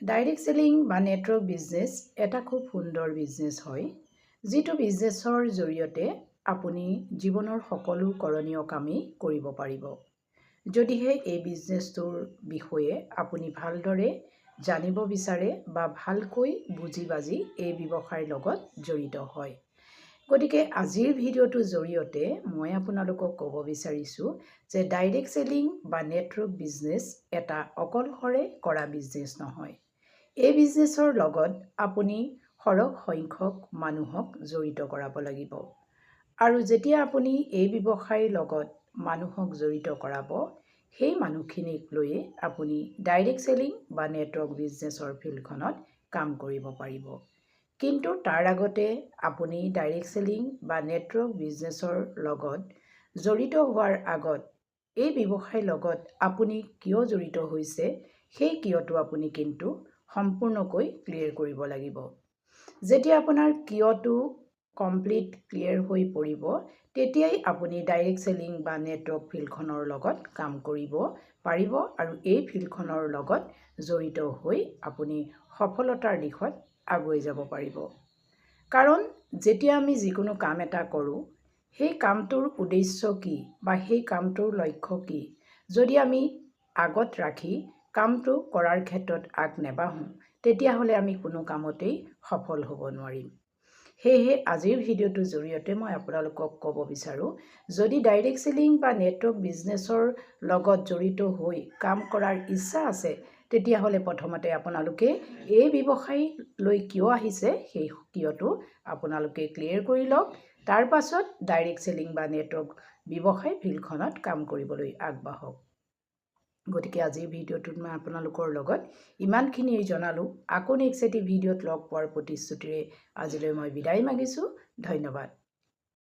Direct selling বা network business এটা খুব সুন্দৰ বিজনেছ হয়, যিটো বিজনেছৰ জৰিয়তে আপুনি জীৱনৰ সকলো কৰণীয় কামেই কৰিব পাৰিব, যদিহে এই বিজনেছটোৰ বিষয়ে আপুনি ভালদৰে জানিব বিচাৰে বা ভালকৈ বুজি বাজি এই ব্যৱসায়ৰ লগত জড়িত হয়। গতিকে আজিৰ ভিডিঅ'টোৰ জৰিয়তে মই আপোনালোকক ক'ব বিচাৰিছোঁ যে ডাইৰেক্ট চেলিং বা নেটৱৰ্ক বিজনেছ এটা অকলশৰে কৰা বিজনেছ নহয়। এই বিজনেছৰ লগত আপুনি সৰহ সংখ্যক মানুহক জড়িত কৰাব লাগিব আৰু যেতিয়া আপুনি এই ব্যৱসায়ৰ লগত মানুহক জড়িত কৰাব, সেই মানুহখিনিক লৈয়ে আপুনি ডাইৰেক্ট চেলিং বা নেটৱৰ্ক বিজনেছৰ ফিল্ডখনত কাম কৰিব পাৰিব। কিন্তু তাৰ আগতে আপুনি ডাইৰেক্ট চেলিং বা নেটৱৰ্ক বিজনেছৰ লগত জড়িত হোৱাৰ আগত এই ব্যৱসায়ৰ লগত আপুনি কিয় জড়িত হৈছে, সেই কিয়টো আপুনি কিন্তু সম্পূৰ্ণকৈ ক্লিয়াৰ কৰিব লাগিব। যেতিয়া আপোনাৰ কিয়টো কমপ্লিট ক্লিয়াৰ হৈ পৰিব, তেতিয়াই আপুনি ডাইৰেক্ট চেলিং বা নেটৱৰ্ক ফিল্ডখনৰ লগত কাম কৰিব পাৰিব আৰু এই ফিল্ডখনৰ লগত জড়িত হৈ আপুনি সফলতাৰ দিশত আগুৱাই যাব পাৰিব। কাৰণ যেতিয়া আমি যিকোনো কাম এটা কৰোঁ, সেই কামটোৰ উদ্দেশ্য কি বা সেই কামটোৰ লক্ষ্য কি যদি আমি আগত ৰাখি কামটো কৰাৰ ক্ষেত্ৰত আগ নেবাঢ়োঁ, তেতিয়াহ'লে আমি কোনো কামতেই সফল হ'ব নোৱাৰিম। সেয়েহে আজিৰ ভিডিঅ'টোৰ জৰিয়তে মই আপোনালোকক ক'ব বিচাৰোঁ, যদি ডাইৰেক্ট চেলিং বা নেটৱৰ্ক বিজনেছৰ লগত জড়িত হৈ কাম কৰাৰ ইচ্ছা আছে, তেতিয়াহ'লে প্ৰথমতে আপোনালোকে এই ব্যৱসায় লৈ কিয় আহিছে, সেই কিয়টো আপোনালোকে ক্লিয়াৰ কৰি লওক। তাৰ পাছত ডাইৰেক্ট চেলিং বা নেটৱৰ্ক ব্যৱসায় ফিল্ডখনত কাম কৰিবলৈ আগবাঢ়ক। গতিকে আজিৰ ভিডিঅ'টোত মই আপোনালোকৰ লগত ইমানখিনিয়ে জনালোঁ। আকৌ নেক্সট এটি ভিডিঅ'ত লগ পোৱাৰ প্ৰতিশ্ৰুতিৰে আজিলৈ মই বিদায় মাগিছোঁ। ধন্যবাদ।